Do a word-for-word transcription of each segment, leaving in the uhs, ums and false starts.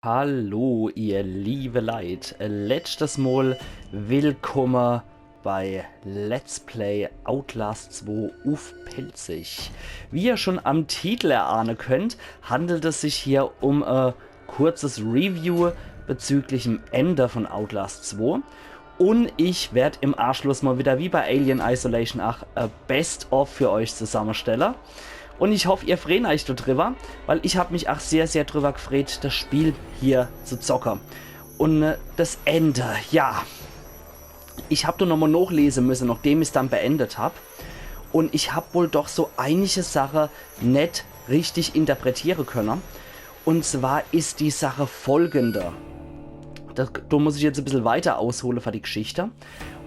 Hallo, ihr liebe Leit. Letschtes Mol willkomme bei Let's Play Outlast zwei uff Pälzisch. Wie ihr schon am Titel erahne könnt, handelt es sich hier um e kurzes Review bezüglich dem Ende von Outlast zwei. Und ich werd im Anschluss mal wieder wie bei Alien Isolation acht e Best-of für euch zusammestelle. Und ich hoff, ihr freet euch do drüber, weil ich hab mich auch sehr, sehr drüber gefreet, das Spiel hier zu zocke. Und äh, das Ende, ja. Ich hab do nochmal nachlese müsse, nachdem ich's dann beendet hab. Und ich hab wohl doch so einige Sache net richtig interpretiere könne. Und zwar is die Sache folgende. Das, do muss ich jetzt e bissel weiter aushole für die Geschichte.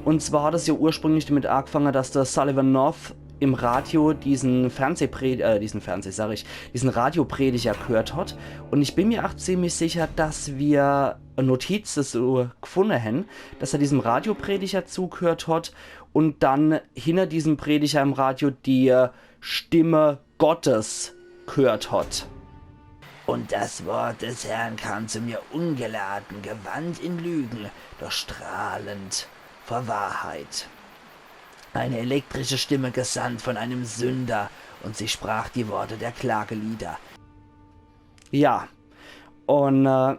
Und zwar hat es ja ursprünglich damit angefangen, dass der Sullivan North im Radio diesen Fernsehpre-, äh, diesen Fernseh-, sag ich, diesen Radioprediger gehört hat. Und ich bin mir auch ziemlich sicher, dass wir e Notiz dazu gefunden haben, dass er diesem Radioprediger zugehört hat und dann hinter diesem Prediger im Radio die äh, Stimme Gottes gehört hat. Und das Wort des Herrn kam zu mir ungeladen, gewandt in Lügen, doch strahlend vor Wahrheit. Eine elektrische Stimme gesandt von einem Sünder, und sie sprach die Worte der Klagelieder. Ja, und äh,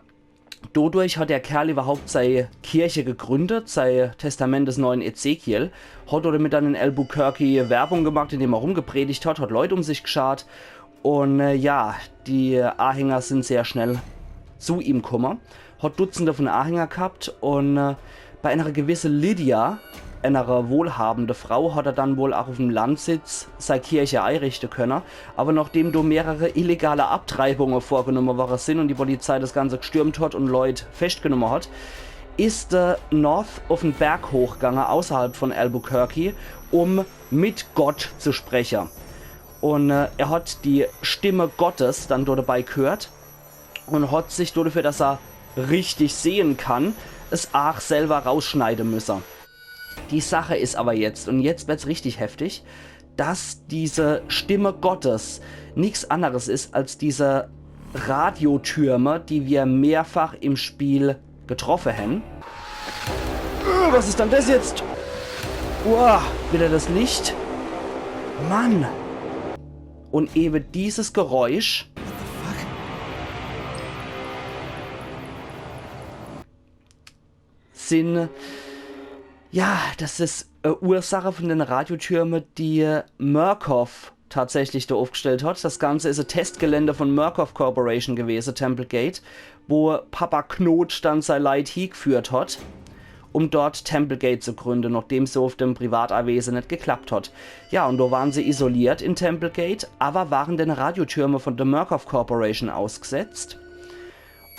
dodurch hat der Kerl überhaupt sei Kirche gegründet, sei Testament des neuen Ezekiel, hat damit dann in Albuquerque Werbung gemacht, indem er rumgepredigt hat, hat Leute um sich geschart. Und äh, ja, die Anhänger sind sehr schnell zu ihm gekommen, hat Dutzende von Anhänger gehabt und äh, bei einer gewisse Lydia, einer wohlhabende Frau, hat er dann wohl auch auf dem Landsitz sei Kirche einrichten können. Aber nachdem do mehrere illegale Abtreibungen vorgenommen worden sind und die Polizei das Ganze gestürmt hat und Leute festgenommen hat, ist äh, North auf den Berg hochgegangen, außerhalb von Albuquerque, um mit Gott zu sprechen. Und äh, er hat die Stimme Gottes dann dort dabei gehört und hat sich dafür, dass er richtig sehen kann, es auch selber rausschneiden müssen. Die Sache ist aber jetzt, und jetzt wird's richtig heftig, dass diese Stimme Gottes nichts anderes ist als diese Radiotürme, die wir mehrfach im Spiel getroffen haben. Äh, was ist dann das jetzt? Uah, wieder das Licht. Mann. Und eben dieses Geräusch sind, ja, das ist äh, Ursache von den Radiotürme, die Murkoff tatsächlich da aufgestellt hat. Das Ganze ist ein Testgelände von Murkoff Corporation gewesen, Temple Gate, wo Papa Knoth dann sei Leit hingeführt hat, um dort Temple Gate zu gründen, nachdem so auf dem Privatanwesen nicht geklappt hat. Ja, und da waren sie isoliert in Temple Gate, aber waren den Radiotürme von der Murkoff Corporation ausgesetzt.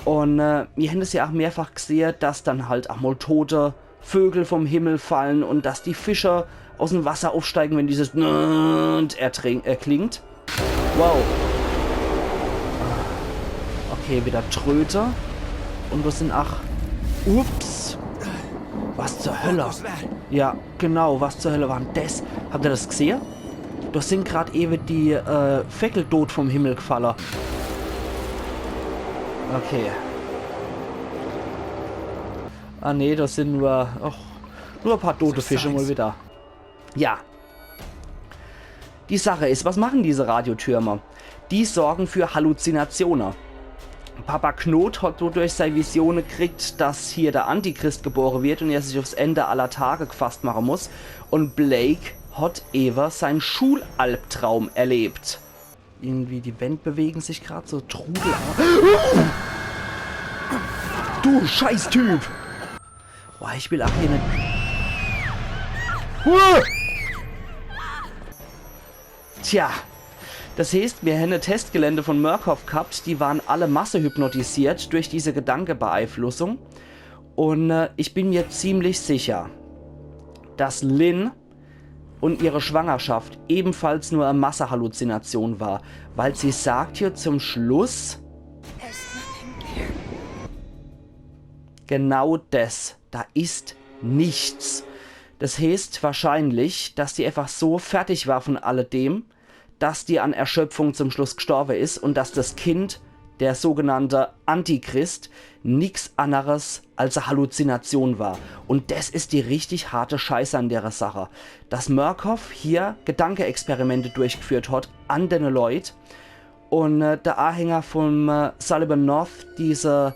Und äh, wir haben das ja auch mehrfach gesehen, dass dann halt auch mal tote Vögel vom Himmel fallen und dass die Fische aus dem Wasser aufsteigen, wenn dieses Nöönt ertrink-, äh, klingt. Wow. Okay, wieder Tröte. Und das sind ach. Ups. Was zur Hölle? Ja, genau, was zur Hölle war denn das? Habt ihr das gesehen? Da sind grad eben die äh, Vögel tot vom Himmel gefallen. Okay. Ah nee, das sind nur, ach, nur ein paar tote Fische mal wieder. Ja. Die Sache ist, was machen diese Radiotürme? Die sorgen für Halluzinationen. Papa Knoth hat dodurch sei Visione gekriegt, dass hier der Antichrist geboren wird und er sich aufs Ende aller Tage gefasst machen muss. Und Blake hat eben seinen Schulalbtraum erlebt. Irgendwie die Wände bewegen sich grad so. Trudel. Du Scheißtyp! Boah, ich will auch hier nicht. Huh! Tja, das heißt, wir haben ein Testgelände von Murkoff gehabt, die waren alle massehypnotisiert durch diese Gedankenbeeinflussung. Und äh, ich bin mir ziemlich sicher, dass Lynn und ihre Schwangerschaft ebenfalls nur eine Massehalluzination war, weil sie sagt hier zum Schluss genau das, da ist nichts. Das heißt wahrscheinlich, dass die einfach so fertig war von alledem, dass die an Erschöpfung zum Schluss gestorben ist und dass das Kind der sogenannte Antichrist, nix anneres als e Halluzination war. Und des is die richtig harte Scheiße an dere Sache. Dass Murkoff hier Gedankeexperimente durchgeführt hat an dene Leut und äh, de Ahänger vom äh, Sullivan North diese,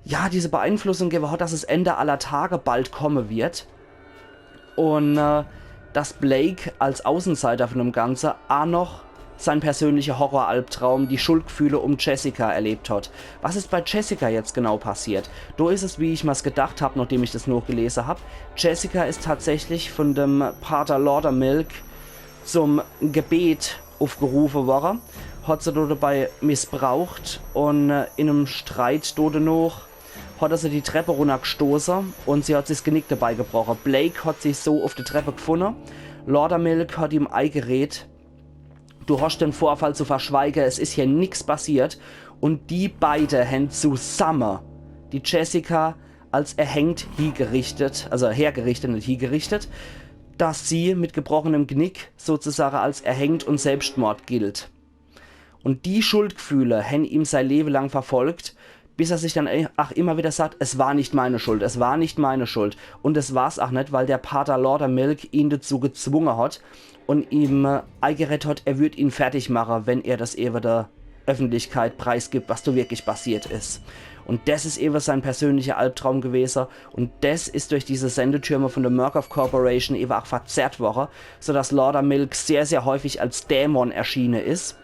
ja, diese Beeinflussung gewwe hat, dass es Ende aller Tage bald komme wird. Und äh, dass Blake als Außenseiter von dem Ganze a noch sein persönlicher Horroralbtraum, die Schuldgefühle um Jessica erlebt hat. Was is bei Jessica jetzt genau passiert? Do is es, wie ich mir's gedacht hab, nachdem ich des nochgelese hab. Jessica is tatsächlich von dem Pater Laudermilk zum Gebet aufgerufe worre, hat se do dabei missbraucht und äh, in em Streit do denoch hat er se die Treppe runnergestoße und sie hat sich 's Genick dabei gebroche. Blake hat sie so auf der Treppe gefunne. Laudermilk hat ihm eigeredt, du hast den Vorfall zu verschweige, es is hier nix passiert. Und die beide hän zusamme die Jessica als erhängt hiegerichtet, also hergerichtet, net hiegerichtet, dass sie mit gebrochenem Genick sozusagen als erhängt und Selbstmord gilt. Und die Schuldgefühle hän ihm sein Leben lang verfolgt, bis er sich dann ach immer wieder sagt, es war nicht meine Schuld, es war nicht meine Schuld. Und es war's ach net, weil der Pater Laudermilk ihn dazu gezwungen hat und ihm äh, eigeredt hat, er würd ihn fertig machen, wenn er das eben der Öffentlichkeit preisgibt, was da wirklich passiert is. Und das is eben sein persönlicher Albtraum gewesen. Und das is durch diese Sendetürme von der Murkoff Corporation eben auch verzerrt worden, sodass Laudermilk sehr, sehr häufig als Dämon erschienen is,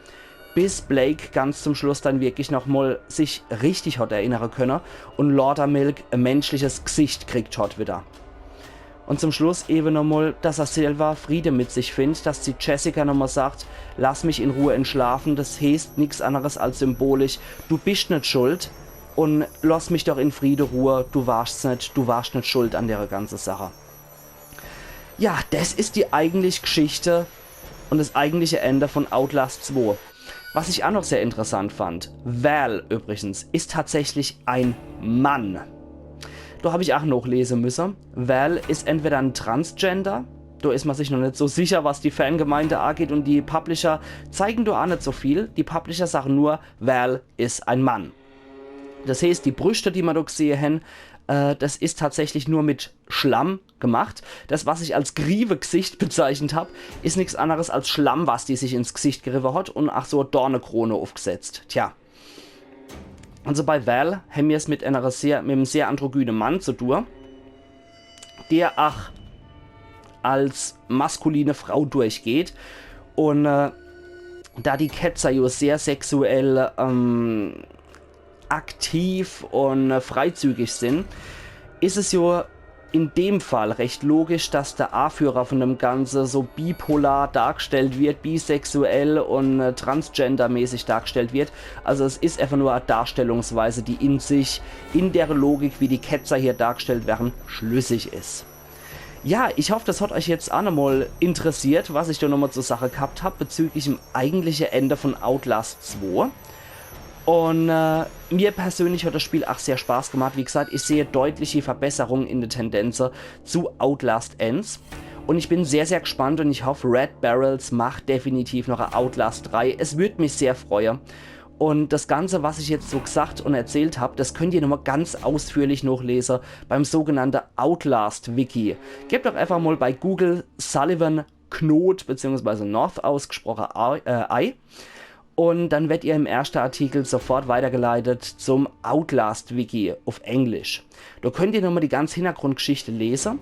bis Blake ganz zum Schluss dann wirklich nochmal sich richtig hat erinnern können und Laudermilk e menschliches Gesicht kriegt hat wieder. Und zum Schluss eben nochmal, dass er selber Friede mit sich findet, dass die Jessica nochmal sagt, lass mich in Ruhe entschlafen, das heißt nix anderes als symbolisch, du bist net schuld und lass mich doch in Friede ruhe, du warst net, du warst net schuld an der ganzen Sache. Ja, das is die eigentliche Geschichte und das eigentliche Ende von Outlast zwei. Was ich auch noch sehr interessant fand, Val übrigens is tatsächlich ein Mann. Da hab ich auch nochlesen müssen. Val is entweder ein Transgender, da is man sich noch net so sicher, was die Fangemeinde angeht, und die Publisher zeigen da auch net so viel. Die Publisher sagen nur, Val is ein Mann. Das heißt, die Brüste, die man da gesehen haben, äh, das is tatsächlich nur mit Schlamm gemacht. Das, was ich als Grievegesicht bezeichnet hab, is nix anderes als Schlamm, was die sich ins Gesicht gerieben hat und ach so e Dornekrone aufgesetzt. Tja. Also bei Val haben wir es mit einer sehr, mit einem sehr androgynen Mann zu tun, der ach als maskuline Frau durchgeht. Und äh, da die Ketzer ja sehr sexuell ähm, aktiv und äh, freizügig sind, is es ja in dem Fall recht logisch, dass der Anführer von dem Ganze so bipolar dargestellt wird, bisexuell und äh, transgendermäßig dargestellt wird. Also es is einfach nur eine Darstellungsweise, die in sich, in der Logik, wie die Ketzer hier dargestellt werden, schlüssig is. Ja, ich hoff, das hat euch jetzt auch nochmal interessiert, was ich da nochmal zur Sache gehabt hab bezüglich dem eigentlichen Ende von Outlast zwei. Und äh, mir persönlich hat das Spiel auch sehr Spaß gemacht. Wie gesagt, ich sehe deutliche Verbesserungen in der Tendenz zu Outlast eins. Und ich bin sehr, sehr gespannt und ich hoffe, Red Barrels macht definitiv noch ein Outlast drei. Es würde mich sehr freuen. Und das Ganze, was ich jetzt so gesagt und erzählt hab, das könnt ihr nochmal ganz ausführlich nachlesen beim sogenannten Outlast-Wiki. Gebt doch einfach mal bei Google Sullivan Knoth beziehungsweise North ausgesprochen Ei. Und dann werdet ihr im ersten Artikel sofort weitergeleitet zum Outlast-Wiki auf Englisch. Da könnt ihr nochmal die ganze Hintergrundgeschichte lesen.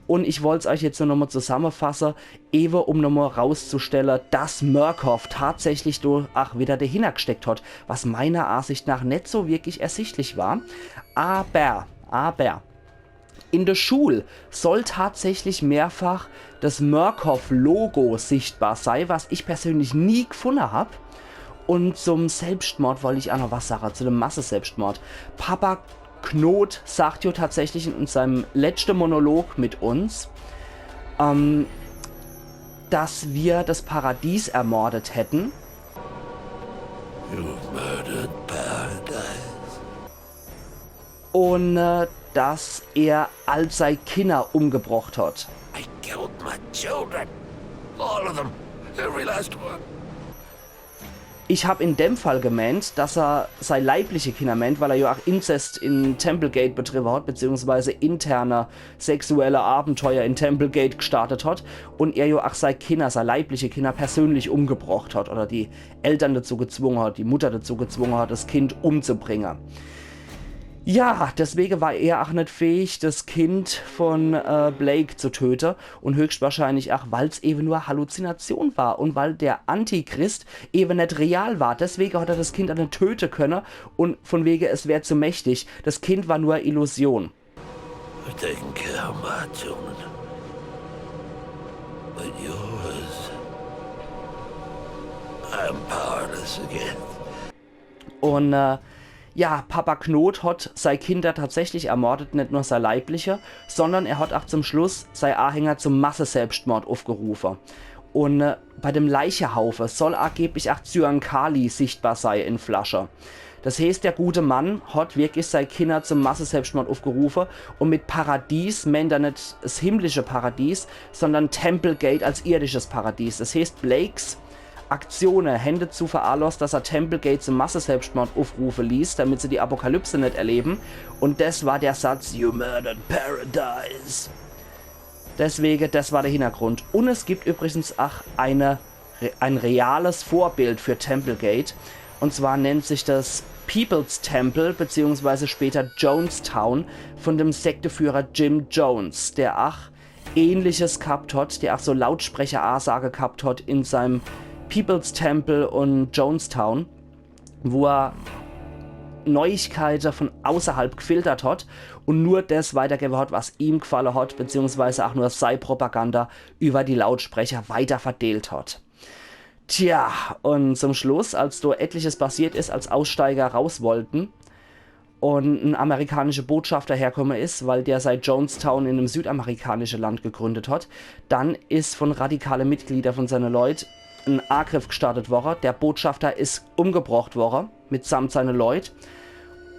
Und ich wollt's euch jetzt nur nochmal zusammenfassen, eben um nochmal rauszustellen, dass Murkoff tatsächlich da auch wieder dahinter gesteckt hat, was meiner Ansicht nach nicht so wirklich ersichtlich war. Aber, aber, in der Schule soll tatsächlich mehrfach das Murkoff-Logo sichtbar sein, was ich persönlich nie gefunden hab. Und zum Selbstmord wollte ich auch noch was sagen, zu dem Massenselbstmord. Papa Knoth sagt ja tatsächlich in seinem letzten Monolog mit uns, ähm, dass wir das Paradies ermordet hätten. You've murdered paradise. Und äh, dass er all sei Kinder umgebracht hat. I killed my children. All of them. Every last one. Ich hab in dem Fall gemeent, dass er sei leibliche Kinner meent, weil er jo ach Inzest in Templegate betriebe hat, beziehungsweise interne sexuelle Abenteuer in Templegate gestartet hat un er jo ach sei Kinner, sei leibliche Kinner persönlich umgebrocht hat oder die Eltern dazu gezwunge hat, die Mutter dazu gezwunge hat, das Kind umzubringe. Ja, deswege war er ach net fähig, das Kind von äh, Blake zu töte un höchstwahrscheinlich ach, weil's ewe nur Halluzination war un weil der Antichrist ewe net real war. Deswege hat er das Kind ach net töte könne un von wege, es wär zu mächtig. Das Kind war nur Illusion. I've taken care of my children. But yours, I am powerless against. Un äh, ja, Papa Knoth hat sei Kinner tatsächlich ermordet, net nur sei leibliche, sondern er hat ach zum Schluss sei Ahänger zum Masseselbstmord ufgerufe. Un äh, bei dem Leichehaufe soll angeblich ach Zyankali sichtbar sei in Flasche. Das heeßt, der gute Mann hat wirklich sei Kinner zum Masseselbstmord ufgerufe un mit Paradies meent er net das himmlische Paradies, sondern Templegate als irdisches Paradies. Das heeßt, Blakes Aktione hän dezu veranlasst, dass er Templegate zum Masseselbstmord ufrufe ließ, damit se die Apokalypse net erleben. Un das war der Satz: You murdered paradise. Deswege, das war der Hintergrund. Un es gibt übrigens ach eine, re- ein reales Vorbild für Templegate. Un zwar nennt sich das People's Temple, beziehungsweise später Jonestown, von dem Sekteführer Jim Jones, der ach Ähnliches gehabt hat, der ach so Lautsprecher-Ansage gehabt hat in seinem People's Temple un Jonestown, wo er Neuigkeite von außerhalb gefiltert hat un nur das weitergewwe hat, was ihm gefalle hat, beziehungsweise ach nur sei Propaganda über die Lautsprecher weiter verdeelt hat. Tja, un zum Schluss, als do etliches passiert is, als Aussteiger raus wollten un en amerikanische Botschafter herkomme is, weil der sei Jonestown in em südamerikanische Land gegründet hat, dann is von radikale Mitglieder von seine Leut en Angriff gestartet worre. Der Botschafter is umgebrocht worre, mitsamt seine Leut.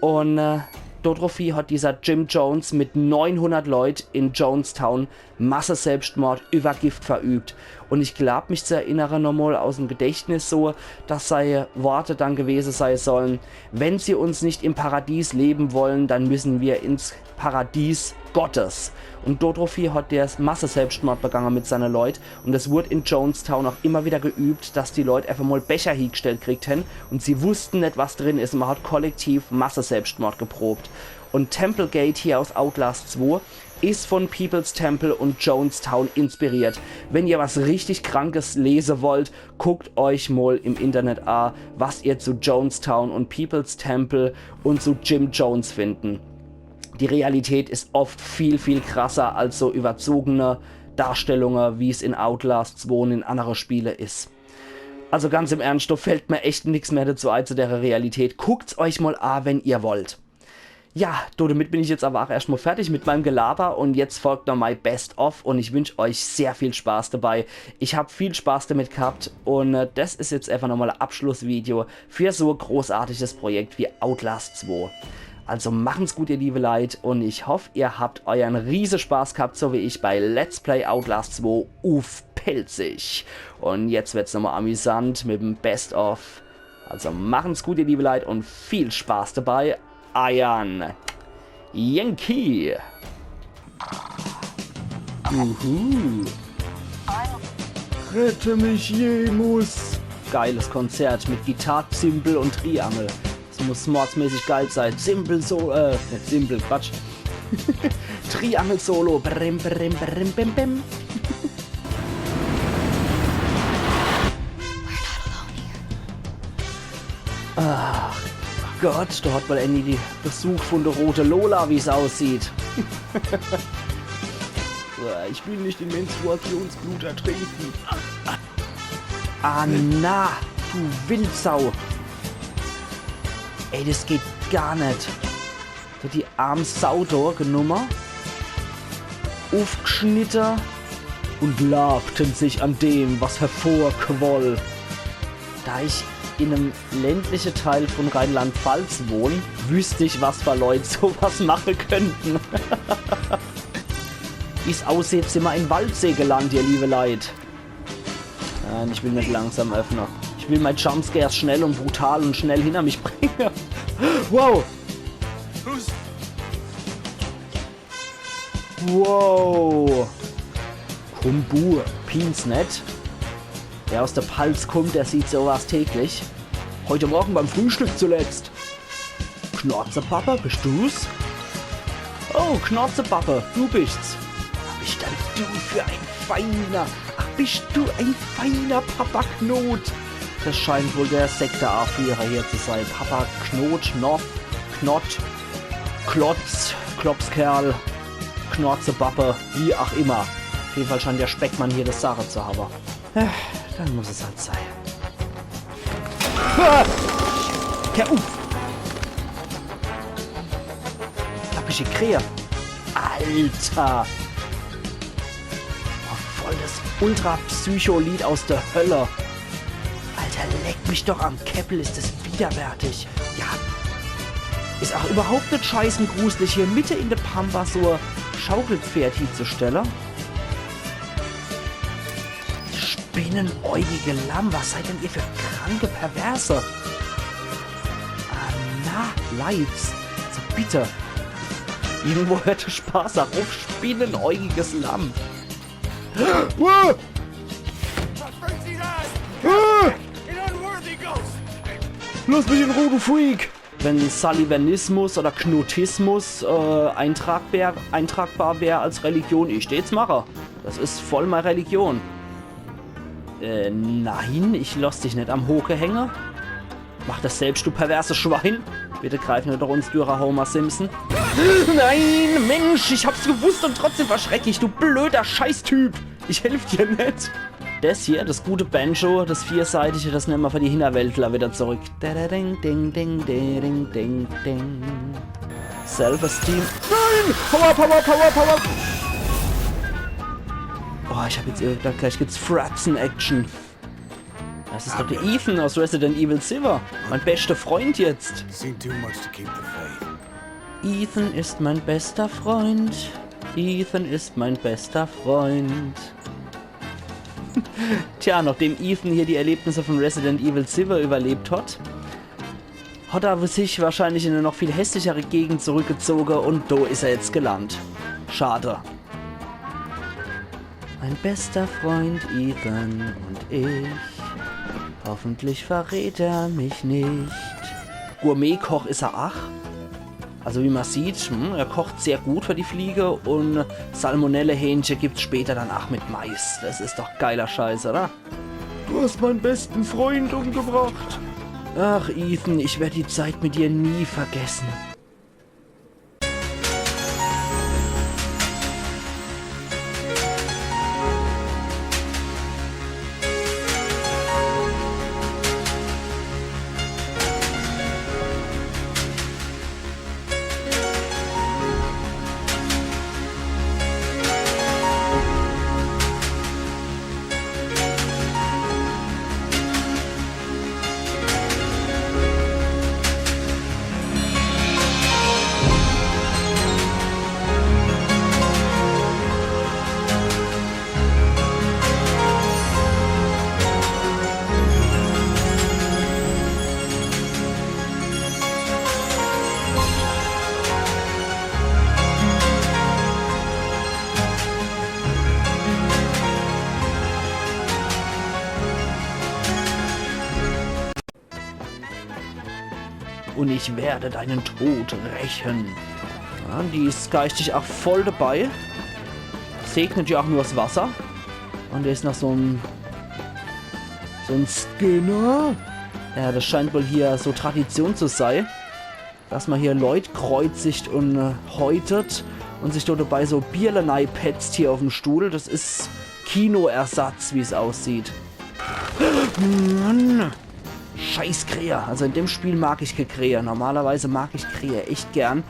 Un äh, dodrofi hat dieser Jim Jones mit neunhundert Leut in Jonestown Masseselbstmord über Gift verübt. Un ich glaab, mich zu erinnere, nochmal aus em Gedächtnis so, dass sei Worte dann gewese sei sollen: Wenn Sie uns nicht im Paradies leben wollen, dann müssen wir ins Paradies Gottes. Un dodrofi hat der Masseselbstmord begange mit seine Leut. Un es wurd in Jonestown ach immer wieder geübt, dass die Leut efach mal Becher hiegestellt kriegt hän un sie wussten net, was drin is. Un man hat kollektiv Masseselbstmord geprobt. Un Templegate hier aus Outlast zwei is von People's Temple un Jonestown inspiriert. Wenn ihr was richtig Krankes lese wollt, guckt euch mal im Internet a, was ihr zu Jonestown un People's Temple un zu Jim Jones finden. Die Realität is oft viel, viel krasser als so überzogene Darstellunge, wie's in Outlast zwei un in annere Spiele is. Also ganz im Ernst, do fällt mir echt nix mehr dazu ei zu der Realität. Guckt's euch mal a, wenn ihr wollt. Ja, do, damit bin ich jetzt aber auch erstmal fertig mit meinem Gelaber un jetzt folgt noch mein Best-of un ich wünsch euch sehr viel Spaß dabei. Ich hab viel Spaß damit gehabt un äh, das is jetzt einfach nochmal e Abschlussvideo für so e großartiges Projekt wie Outlast zwei. Also machen's gut, ihr liebe Leit, un ich hoff, ihr habt euern Riesespaß gehabt, so wie ich bei Let's Play Outlast zwei uff Pälzisch. Un jetzt wird's nochmal amüsant mit em Best-of. Also machen's gut, ihr liebe Leit, un viel Spaß dabei. Eiern Yankee. Uhu. Rette mich, Jesus! Geiles Konzert mit Gitarre, Zimbel un Triangel. Das muss mordsmäßig geil sein. Zimbel so, äh, net Zimbel, Quatsch. Triangel Solo. Brim, brim, brim, bim, bim. Ach Gott, do hat man endlich die Besuch von der rote Lola, wie's aussieht. Ich will nicht den Menstruationsblut ertrinken. Ah na, du Wildsau. Ey, das geht gar net. So die arm Sau do genumme, uffgschnitte und labten sich an dem, was hervorquoll. Da ich in einem ländlichen Teil von Rheinland-Pfalz wohne, wüsste ich, was für Leute sowas machen könnten. Wie's aussieht, sind wir in Waldsee gelandet, ihr liebe Leute. Nein, ich will nicht langsam öffnen. Ich Will mei Jumpscares schnell un brutal un schnell hinner mich bringe. Wow. Wow. Kumbu, Pinsnet. Wer aus de Palz kummt, der sieht so was täglich. Heute Morgen beim Frühstück zuletzt. Knorzepappe, bist du's? Oh, Knorzepappe, du bist's. Ach, bist dann du für ein feiner, ach, bist du ein feiner Papa Knot. Das scheint wohl der Sekteanführer hier zu sein. Papa Knot, Knopf, Knott, Klotz, Klopskerl, Knorzepappe, wie auch immer. Auf jeden Fall scheint der Speckmann hier das Sage zu haben. Äh, dann muss es halt sein. Ah! Herr Uff! Hab ich gekriegt. Alter! Oh, voll das Ultra-Psycho-Lied aus der Hölle. Alter, leck mich doch am Käppel, ist das widerwärtig. Ja. Ist auch überhaupt net scheiße gruselig, hier Mitte in der Pampa so ein Schaukelpferd hinzustellen. Spinnenäugige Lamm, was seid denn ihr für kranke Perverse? Ah, na, Leibs, also bitte. Irgendwo hört der Spaß auch auf, spinnenäugiges Lamm. Ah! Ah! Lass mich in Ruhe, du Freak! Wenn Sullivanismus oder Knotismus äh, eintrag wär, eintragbar wäre als Religion, ich tät's mache. Das ist voll meine Religion. Äh, nein, ich lass dich net am Hoke hänge. Mach das selbst, du perverses Schwein. Bitte greif net durch uns durch, Homer Simpson. Nein, Mensch, ich hab's gewusst und trotzdem verschreck ich, du blöder Scheißtyp. Ich helf dir net. Das hier, das gute Banjo, das vierseitige, das nemme mer für die Hinnerwäldler wieder zurück. Da, da, ding, ding, ding, ding, ding, ding, ding. Self-Esteem. Nein! Power, Power, Power, Power! Oh, ich hab jetzt gedacht, gleich gibt's Fratzen-Action. Das ist doch der Ethan aus Resident Evil Seven. Mein bester Freund jetzt. Seen too much to keep the faith. Ethan ist mein bester Freund. Ethan ist mein bester Freund. Tja, nachdem Ethan hier die Erlebnisse von Resident Evil Seven überlebt hat, hat er sich wahrscheinlich in eine noch viel hässlichere Gegend zurückgezogen und do is er jetzt gelandet. Schade. Mein bester Freund Ethan und ich. Hoffentlich verrät er mich nicht. Gourmet-Koch is er ach. Also wie man sieht, hm, er kocht sehr gut für die Fliege und Salmonelle-Hähnchen gibt's später dann ach mit Mais. Das ist doch geiler Scheiß, oder? Du hast meinen besten Freund umgebracht. Ach, Ethan, ich werde die Zeit mit dir nie vergessen. Und ich werde deinen Tod rächen. Ja, die is geistig ach voll dabei. Segnet ja ach nur das Wasser. Und do is noch so ein, so ein Skinner. Ja, das scheint wohl hier so Tradition zu sein, dass man hier Leut kreuzigt und äh, häutet und sich dort dabei so Bierle neipetzt hier auf dem Stuhl. Das is Kinoersatz, wie's aussieht. Mann. Scheiß Krähe. Also in dem Spiel mag ich kä Krähe. Normalerweise mag ich Krähe echt gern.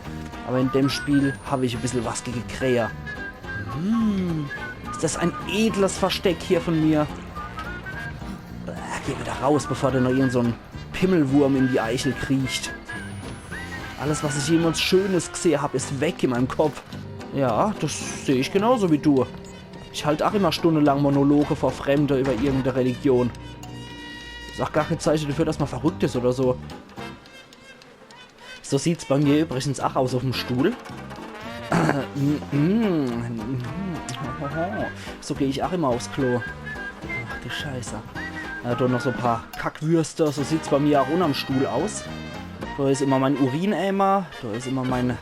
Aber in dem Spiel hab ich e bissel was gege Krähe. Hm. Is das ein edles Versteck hier von mir? Äh, geh wieder raus, bevor dir noch irgend so ein Pimmelwurm in die Eichel kriecht. Alles, was ich jemals Schönes gesehen hab, is weg in meinem Kopf. Ja, das seh ich genauso wie du. Ich halt ach immer stundenlang Monologe vor Fremde über irgendeine Religion. Doch gar kein Zeiche dafür, dass man verrückt is oder so. So sieht's bei mir übrigens ach aus uff'm Stuhl. So geh ich ach immer uffs Klo. Ach du Scheiße. Ja, do noch so paar Kackwürste. So sieht's bei mir ach unnerm Stuhl aus. Do is immer mein Urineimer, do is immer mein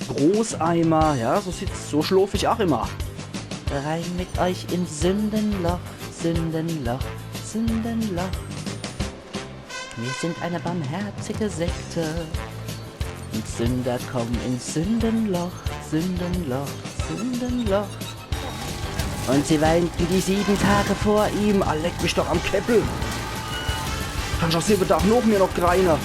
Großeimer. Ja, so sieht's, so schlof ich ach immer. Rein mit euch ins Sündenloch, Sündenloch, Sündenloch. Wir sind eine barmherzige Sekte. Und Sünder kommen ins Sündenloch, Sündenloch, Sündenloch. Und sie weinten die sieben Tage vor ihm. Ah, leck mich doch am Käppel. Kannsch ach siwwe Dag noch mir noch greine.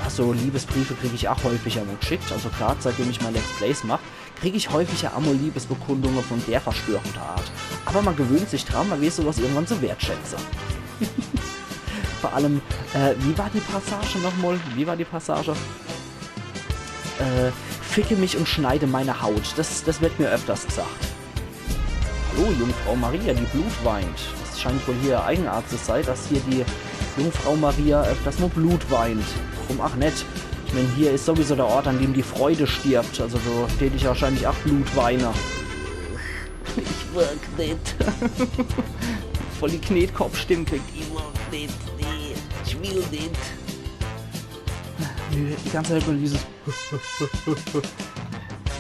Also, Liebesbriefe krieg ich ach häufiger mol gschickt. Also grad seitdem ich mei Let's Plays mach, krieg ich häufiger ach mol Liebesbekundunge von der verstörender Art. Aber man gewöhnt sich dran, man weeß sowas irgendwann zu wertschätze. Vor allem, äh, wie war die Passage nochmol? Wie war die Passage? Äh, ficke mich und schneide meine Haut. Das, das wird mir öfters gesagt. Hallo, Jungfrau Maria, die Blut weint. Das scheint wohl hier Eigenart zu sei, dass hier die Jungfrau Maria öfters mol Blut weint. Warum ach net? Ich mein, hier is sowieso der Ort, an dem die Freude stirbt. Also do tät ich wahrscheinlich ach Blut weine. Ich mag net. Voll die Knetkopfstimm kriegt. Ich mag net. Nee, ich will net. Die ganze Zeit nur dieses,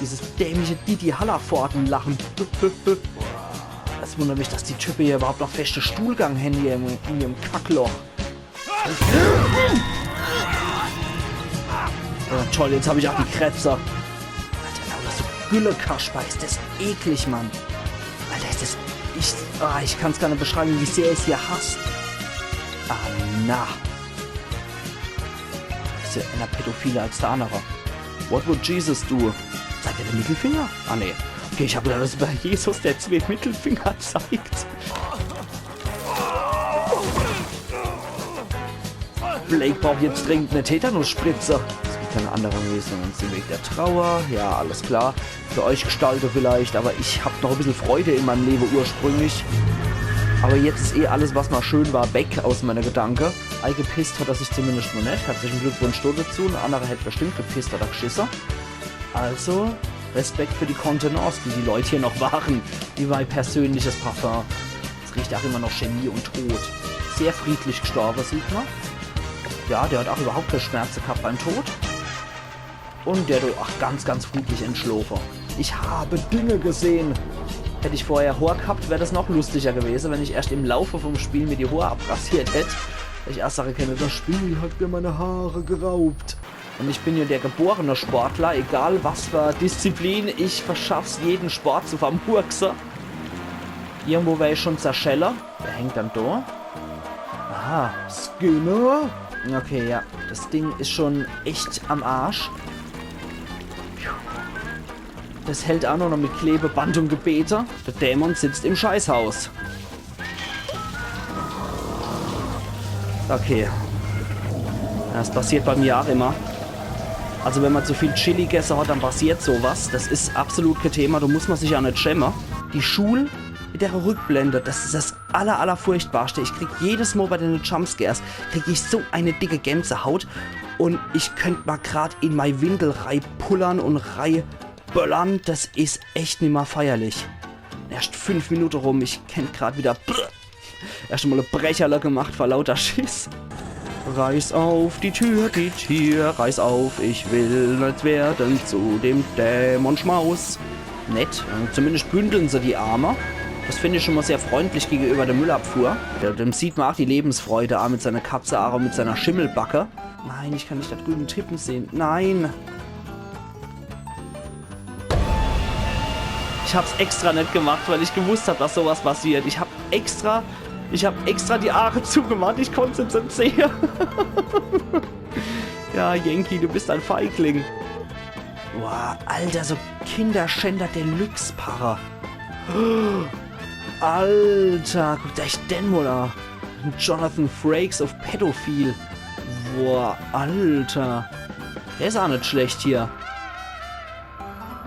dieses dämliche Didi Hallervorden lachen. Es wundert mich, dass die Type hier überhaupt noch feschte Stuhlgang hän hier in, in ihrem Kackloch. Ja, toll, jetzt hab ich ach die Krätze. Alter, lauter so Güllekasper, is das eklig, Mann. Alter, is das, ich, ah, ich kann's gar net beschreibe, wie sehr ich's hier hass. Ah, na. Is ja einer pädophiler als der andere. What would Jesus do? Zeigt er den Mittelfinger? Ah, nee. Okay, ich hab gedacht, das is bei Jesus, der zwei Mittelfinger zeigt. Blake braucht jetzt dringend eine Tetanusspritze. Es gibt keine andere Lösung. Ein Weg der Trauer, ja, alles klar. Für euch Gestalte vielleicht, aber ich hab noch ein bisschen Freude in meinem Leben ursprünglich. Aber jetzt ist eh alles, was mal schön war, weg aus meiner Gedanke. Eigepisst hat er sich zumindest noch nicht. Herzlichen Glückwunsch dazu. Ein anderer hätte bestimmt gepisst oder geschissen. Also, Respekt für die Kontenance, die die Leute hier noch wahren. Wie mein persönliches Parfum. Es riecht auch immer noch Chemie und Tod. Sehr friedlich gestorben, sieht man. Ja, der hat auch überhaupt keine Schmerzen gehabt beim Tod. Und der hat auch ganz, ganz friedlich entschlofen. Ich habe Dinge gesehen. Hätte ich vorher Hoor gehabt, wär das noch lustiger gewesen, wenn ich erst im Laufe vom Spiel mir die Hoor abrasiert hätte. Ich erst sage könne, das Spiel hat mir meine Haare geraubt. Und ich bin ja der geborene Sportler, egal was für Disziplin, ich verschaff's jeden Sport zu vermurkse. Irgendwo wär ich schon zerschelle. Der hängt dann da. Aha, Skinner? Okay, ja, das Ding ist schon echt am Arsch. Das hält auch nur noch mit Klebeband und Gebete. Der Dämon sitzt im Scheißhaus. Okay. Das passiert bei mir auch immer. Also wenn man zu viel Chili gegessen hat, dann passiert sowas. Das ist absolut kein Thema, da muss man sich ja nicht schämen. Die Schul mit der Rückblende, das ist das aller, aller furchtbarste. Ich krieg jedes Mal bei den Jumpscares, krieg ich so eine dicke Gänsehaut. Und ich könnt mal grad in mei Windel reipullern und reiböllern. Das ist echt nimmer feierlich. Erst fünf Minuten rum, ich kennt grad wieder erst mal e Brecherle gemacht vor lauter Schiss. Reiß auf die Tür, die Tür, reiß auf, ich will nicht werden zu dem Dämon Schmaus. Nett, äh, zumindest bündeln sie die Arme. Das finde ich schon mal sehr freundlich gegenüber der Müllabfuhr. Ja, dem sieht man auch die Lebensfreude an mit seiner Katze, auch mit seiner Schimmelbacke. Nein, ich kann nicht da drüben Typen sehen. Nein. Ich hab's extra nicht gemacht, weil ich gewusst hab, dass sowas passiert. Ich hab extra, ich hab extra die Augen zugemacht. Ich konnte es nicht sehen. Ja, Yankee, du bist ein Feigling. Boah, Alter, so Kinderschänder Deluxe-Para. Alter, guck dir den mal an. Jonathan Frakes auf Pädophil. Boah, Alter. Der is auch nicht schlecht hier.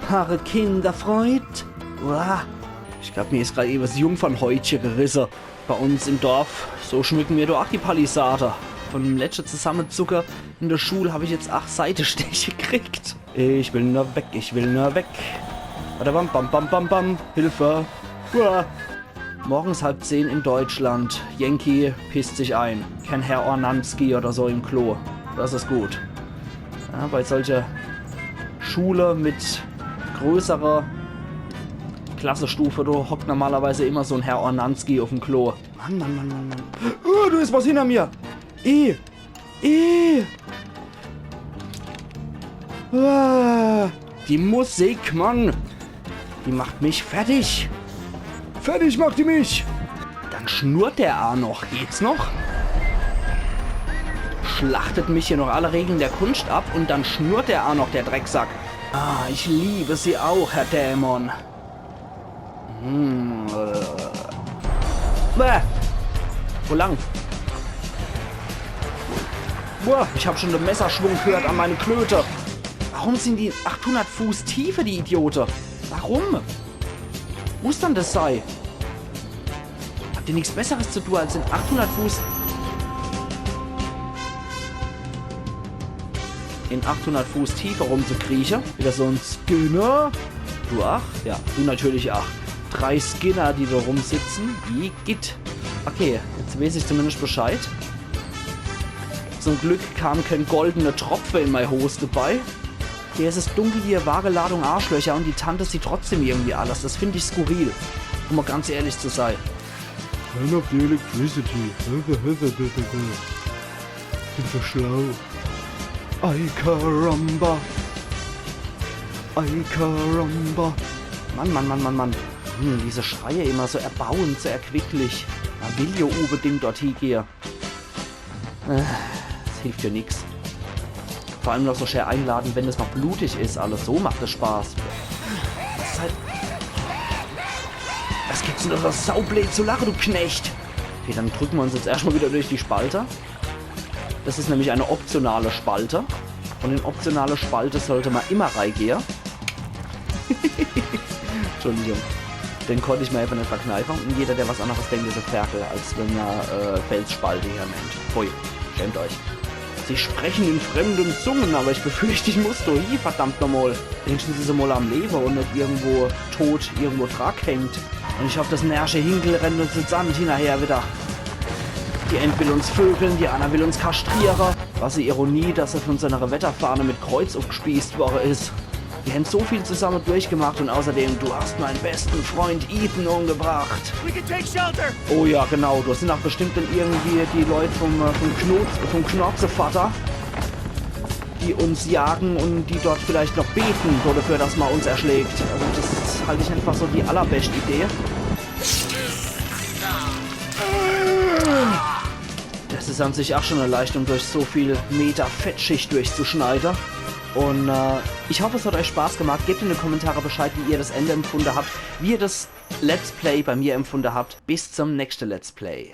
Wahre Kinderfreud. Boah. Ich glaab, mir is grad ewe 's Jungfernhäutche gerisse. Bei uns im Dorf, so schmücke mir doch ach die Palisade. Vun dem letschte Zusammezucke in de Schul hab ich jetzt ach Seitesteche gekriegt. Ich will nur weg, ich will nur weg. Bada bam, bam, bam, bam, bam. Hilfe. Uah. Morgens halb zehn in Deutschland. Yankee pisst sich ein. Kein Herr Ornanski oder so im Klo. Das is gut. Ja, bei solche Schule mit größerer Klassestufe, do hockt normalerweise immer so 'n Herr Ornanski uff'm Klo. Mann, Mann, Mann, Mann, Mann. Oh, do is was hinner mir. I. I. Ah, die Musik, Mann. Die macht mich fertig. Fertig macht die mich. Dann schnurrt der a noch. Geht's noch? Schlachtet mich hier noch alle Regeln der Kunst ab und dann schnurrt der a noch, der Drecksack. Ah, ich liebe Sie auch, Herr Dämon. Hm, äh. Bäh. Wo lang? Boah, ich hab schon den Messerschwung gehört an meine Klöte. Warum sind die in achthundert Fuß Tiefe, die Idiote? Warum? Muss dann das sei? Habt ihr nichts Besseres zu tun, als in achthundert Fuß, in achthundert Fuß Tiefe rumzukrieche? Wieder so 'n Skinner. Du ach? Ja, du natürlich ach. Drei Skinner, die do rumsitzen. Igitt. Okay, jetzt weeß ich zumindest Bescheid. Zum Glück kam kein goldener Tropfe in mei Hos dabei. Hier is es dunkel wie e Wageladung Arschlöcher und die Tante sieht trotzdem irgendwie alles. Das find ich skurril, um mal ganz ehrlich zu sei. Turn off the electricity. Bin so schlau. Ay caramba. Ay caramba. Mann, Mann, Mann, Mann, Mann. Hm, diese Schreie immer so erbauend, so erquicklich. Man will jo unbedingt dort hiegehe. Äh, das hilft ja nix. Vor allem noch so schön einladend, wenn es noch blutig is. Alles so macht es Spaß. Was is halt, was gibt's denn do so saublöd zu lache, du Knecht? Okay, dann drücken wir uns jetzt erstmal wieder durch die Spalte. Das is nämlich eine optionale Spalte. Und in optionale Spalte sollte man immer reigehe. Entschuldigung. Den konnt ich mir einfach net verkneife. Und jeder, der was anderes denkt, is e Ferkel, als wenn er äh, Felsspalte hier nennt. Pfui, schämt euch. Sie sprechen in fremden Zungen, aber ich befürchte, ich muss do hie, verdammt nochmal. Wenigstens is er mal am Lewe und net irgendwo tot, irgendwo dran hängt. Und ich hoff, das närrische Hinkel rennt uns jetzt net hinnerher wieder. Die eent will uns vögeln, die anner will uns kastriere. Was e Ironie, dass er von so einer Wetterfahne mit Kreuz aufgespießt worre is. Wir haben so viel zusammen durchgemacht und außerdem, du hast meinen besten Freund Ethan umgebracht. We can take shelter. Oh ja, genau, das sind auch bestimmt dann irgendwie die Leute vom, äh, vom, Knoz, vom Knorzevater, die uns jagen und die dort vielleicht noch beten dafür, dass man uns erschlägt. Also das halte ich einfach so die allerbeste Idee. Das is an sich auch schon eine Leistung, durch so viel Meter Fettschicht durchzuschneiden. Und äh, ich hoffe, es hat euch Spaß gemacht. Gebt in die Kommentare Bescheid, wie ihr das Ende empfunden habt, wie ihr das Let's Play bei mir empfunden habt. Bis zum nächsten Let's Play.